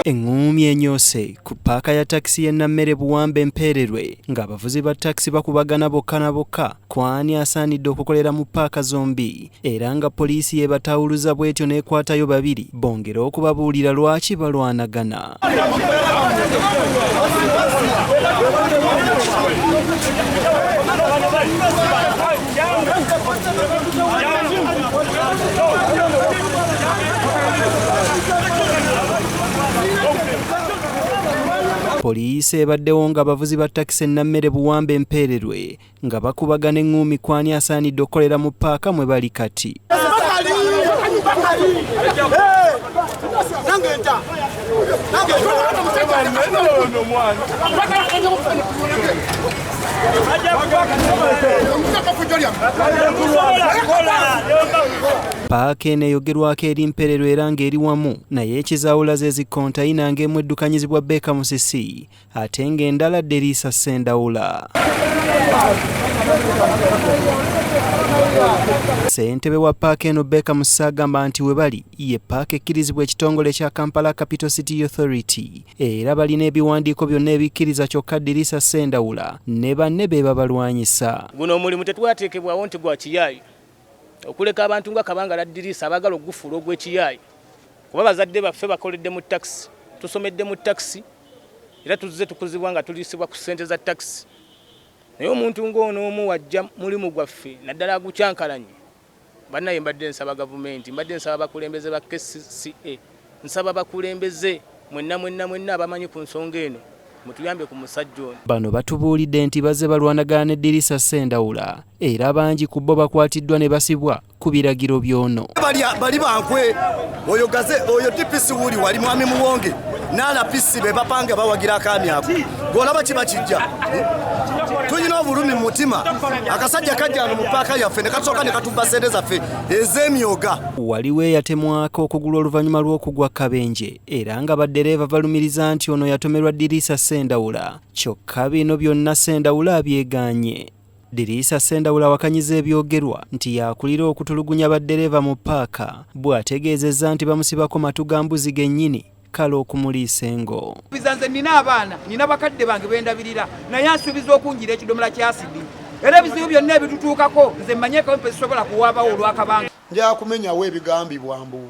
Eŋŋuumi enyoose ku ppaaka ya takisi y'e Nammere Buwambe Mpeererwe ng'abavuzi ba takisi bakubagana bokka na bokka ku ani asaanidde okukolera mu ppaaka zombi era nga poliisi y'ebataawuluza bw'etyo n'ekwatayo babiri bongere okubabuulira lwaki balwanagana. Poliisi ebaddewo ng'abavuzi ba takisi e Nammere Buwambe Mpeererwe nga bakubagana eŋŋuumi ku ani asaanidde okukolera mu ppaaka mwe bali kati. Paaka eno eyogerwako eri Mpererwe era ng'eri wamu naye ekizaawula ze zi kontayina ng'emu eddukanyizibwa Baker Musisi ate ng'endala Deriisa Ssendawula. Ssentebe wa paaka eno Baker Musisi agamba nti we bali ye paaka ekkirizibwa ekitongole kya Kampala Capital City Authority era balina ebiwandiiko byonna ebikkiriza kyokka Diriisa Ssendawula ne banne be babalwanyisa. Guno omulimu tetwateekebwawo nti gwa kiyaayu okuleka abantu nga Kabangala Diriisa abaagala okugufuula ogw'ekiyaayu kuba bazadde baffe bakoledde mu takisi, tusomedde mu takisi era tuzze tukuzibwa nga tuliisibwa ku ssente za takisi naye omuntu ng'ono omu wajja mulimu gwaffe naddala agukyankalanye. Bannaye mbadde nsaba gavumenti, mbadde nsaba abakulembeze ba KCCA, nsaba abakulembeze mwenna mwenna mwenna abamanyi ku nsonga eno mutuyambe ku musajja ono. Bano batubuulidde nti bazze balwanagana ne Dirisa Ssendawula era bangi ku bo bakwatiddwa ne basibwa ku biragiro by'ono. Bali bankwe oyo gaze oyo DPC wuli wali mwami Muwonge n'RPC be bapanga bawagira akaami ako gw'olaba kiba kijja. Tulina obulumi mu mutima, akasajja kajja wano mu paaka yaffe ne kasooka ne katubba ssente zaffe ez'emyoga. Waliwo eyatemwako okugulu oluvannyuma lw'okugwa kabenje era nga baddereeva balumiriza nti ono yatomerwa Diriisa Ssendawula kyokka bino byonna Ssendawula abyegaanye. Diriisa Ssendawula awakanyiza ebyogerwa nti y'akulira okutulugunya baddereeva mu ppaaka bw'ategeezezza nti bamusibako matu ga mbuzi gennyini kale okumuliisa engo. Nze nnina abaana, nnina bakadde bange bendabirira naye ansuubiza okunjira ekidomola kya asidi era ebizibu byonna ebitutuukako nze mmanyi ekawempe sisobola kuwaabawo olw'akabanga. Nja kumenyawo ebigambibwa mbu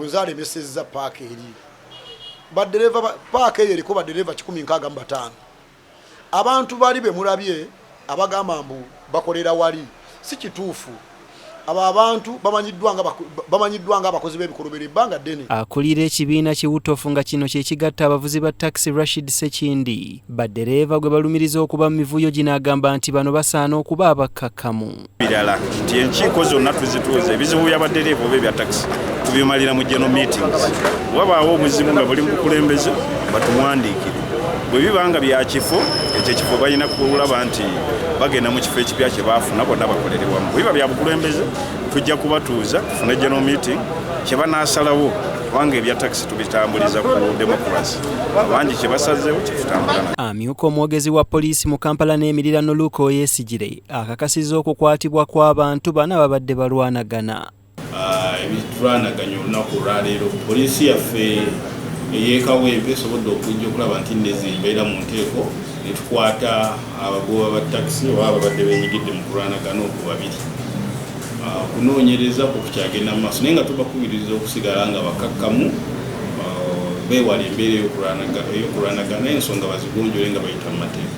nze alemesezza ppaaka eri baddereeva. Ppaaka eyo eriko baddereeva 165. Abantu bali be mulabye abagamba mbu bakolera wali si kituufu. Abo abantu bamanyiddwa nga abakozi b'ebikolobero ebbanga ddene. Akulira ekibiina kiwutofu nga kino kye kigatta abavuzi ba takisi Rashid Ssekindi baddereeva gwe balumiriza okuba mu mivuyo gino agamba nti bano basaana okuba abakkakkamu. Birala nti enkiiko zonna tuzituuza, ebizibu bya baddereeva oba ebya takisi tubimalira mu general meetings. Wabaawo obuzibu nga buli mu bukulembeze batuwandiikire, bwe biba nga bya kifo ekyo ekifo balina kulaba nti bagenda mu kifo ekipya kye baafuna bonna bakolere wamu. Bwe biba bya bukulembeze tujja kubatuuza tufune general meeting kye banaasalawo, kubanga ebya takisi tubitambuliza ku democracy, bangi kye basazeewo kyetutambula. Amyuka omwogezi wa poliisi mu Kampala n'emirirano Luke Oyesigire akakasizza okukwatibwa kw'abantu bana babadde balwanagana. Ebitulwanaganya olunaku olwaleero, poliisi yaffe ey'e Kawempe esobodde okujja okulaba nti nezi embeera mu nteeko ne tukwata abagoba ba takisi oba ababadde benyigidde mu kulwanagana okwo babiri. Okunoonyereza kwo kukyagenda mu maaso naye nga tubakubiriza okusigala nga bakakkamu, beewala embeera ey'okulwanagana, ensonga bazigonjole nga bayita mu mateeka.